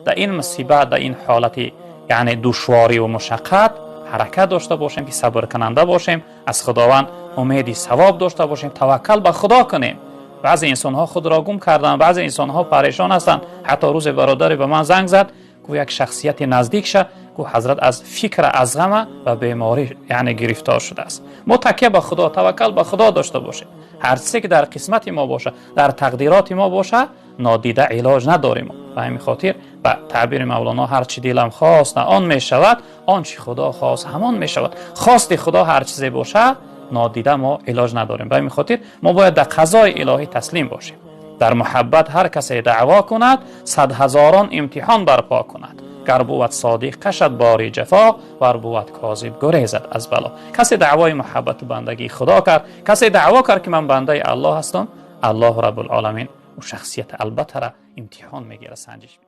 дар ин мусибат, дар ин ҳолати яъне душворӣ ва мушаққат ҳаракат дошта бошем, ки сабркунанда бошем, аз Худованд умеди савоб дошта бошем, таваккал ба Худо кунем. Баъзе инсонҳо худро гум карданд, баъзе инсонҳо парешон ҳастанд. Ҳатто рӯзе бародаре ба ман занг зад, гуфт як шахсияти наздикша, гуфт ҳазрат аз фикр, аз ғама ба беморӣ яъне гирифтор шудааст. Мо такя ба Худо, таваккал ба Худо дошта бошем. Ҳар чизе ки дар қисмати мо бошад, дар тақдироти мо бошад, нодида илоҷ надорем. Ба ҳамин хотир ба таъбири Мавлоно, ҳар чӣ дилам хост, на он мешавад, он чӣ Худо хост, ҳамон мешавад. Хости Худо ҳар чизе бошад, нодида мо илоҷ надорем. Ба ҳамин хотир мо бояд дар қазои илоҳӣ таслим бошем. Дар муҳаббат ҳар касе даъво кунад, сад ҳазорон имтиҳон барпо кунад. Гар бувад содиқ, кашад бори ҷафо, вар бувад козиб, гурезад аз бало. Касе даъвои муҳаббату бандагии Худо кард, касе даъво кард, ки ман бандаи Аллоҳ ҳастам, Аллоҳу Раббулоламин ӯ шахсият албаттара имтиҳон мегирад, санҷиш.